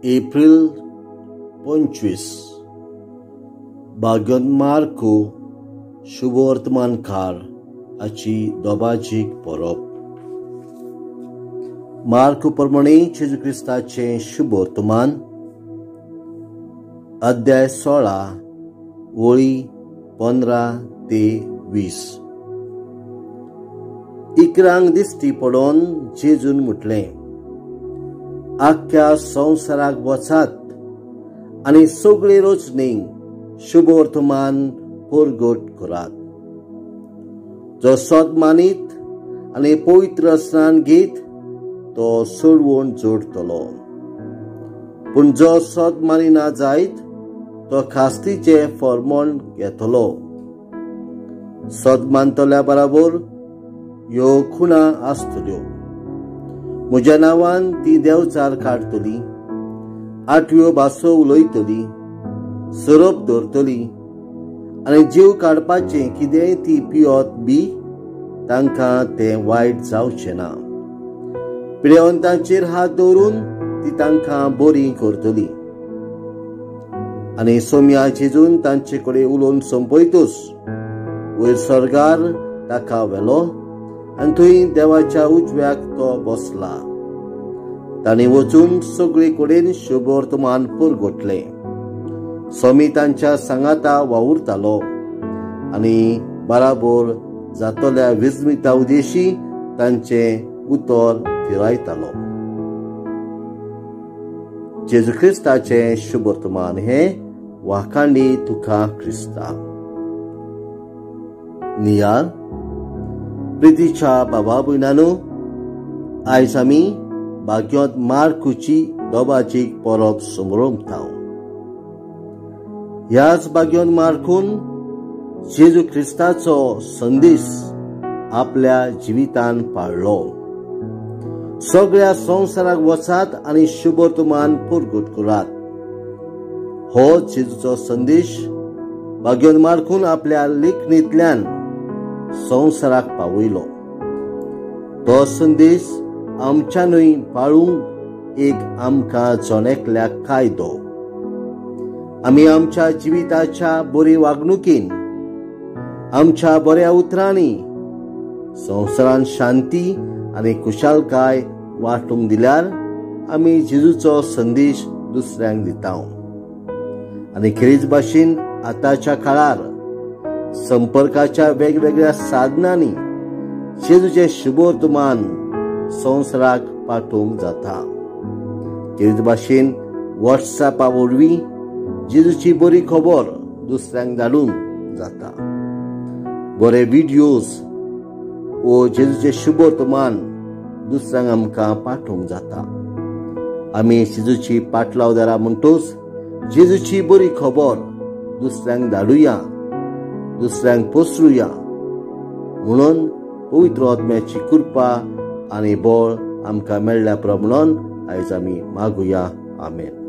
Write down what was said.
April 25 भाग्योन Marco शुभवर्तमानकार हाची दोबाजीक परब. Marco प्रमाणे जेजू क्रिस्ताचें शुभवर्तमान अध्याय 16 वळी 15 ते 20. इकरांक दिश्टी पडोन जेजून म्हटलें, आख्ख्या संवसाराक वचात आनी सगळे रचणेक शुभवर्तमान परगट करात. जो सत मानीत आनी पवित्र स्नान घेत तो सोडवण जोडटलो, पूण जो सत मानिना जायत तो खास्तीचें फॉर्मण घेतलो. सत मानतल्या बराबर ह्यो खुणा आसतल्यो, म्हज्या नांवान ती देवचार काडटली, आठव्यो भासो उलयतली, सोरोप धरतली आनी जीव काडपाचें कितेंय ती पियत बी तांकां तें वायट जावचें ना. पिडेवंतांचेर हात दवरून ती तांकां बरी करतली. आनी सोम्या जेजून तांचे कडेन उलोवन सोंपयतूच वयर सर्गार ताका व्हेलो आनी थंय देवाच्या उजव्याक तो बसला. तांणी वचून सगळे कडेन शुभवर्तमान परगटलें. स्वामी तांच्या सांगाता वावुरतालो आनी बराबर जातल्या विस्मिता उद्देशी तांचें उतर थिरायतालो. जेजू क्रिस्ताचें शुभवर्तमान हें वाखांडी तुका क्रिस्ता. नियाळ प्रितीच्या बाबा भयणानो, आयज आमी भाग्योंत मार्कुची दोबाजीक परब समरमता. ह्याच भाग्योंत मार्कून जेजू क्रिस्ताचो संदेश आपल्या जिवितान पाळ्ळो. सगळ्या संवसाराक वचात आनी शुभवर्तमान परगट करात हो जेजूचो संदेश भाग्योन मार्कून आपल्या लेखणींतल्यान संवसाराक पावयलो. तो संदेश आमच्यानूय पाळूंक एक आमकां जण एकल्याक कायदो. आमी आमच्या जिविताच्या बरी वागणुकीन, आमच्या बऱ्या उतरांनी संवसारान शांती आनी खुशालकाय वांटूंक दिल्यार आमी जेजूचो संदेश दुसऱ्यांक दिता. आनी खेरीज भाशेन आतांच्या काळार संपर्काच्या वेगवेगळ्या साधनांनी जेजूचें शुभवर्तमान संवसाराक पाठोवंक जाता. खेरीज भाशेन वॉट्सएपा वरवीं जेजूची बरी खबर दुसऱ्यांक धाडूंक जाता. बरे व्हिडियोज वो जेजूचें शुभवर्तमान दुसऱ्यांक आमकां पाठोवंक जाता. आमी जेजूची पाटलावदारां म्हणटूच जेजूची बरी खबर दुसऱ्यांक धाडुया, दुसऱ्यांक पसरुया म्हणून पवित्र आत्म्याची कृपा आनी बळ आमकां मेळ्ळ्या प्रमाण आयज आमी मागुया. आमेन.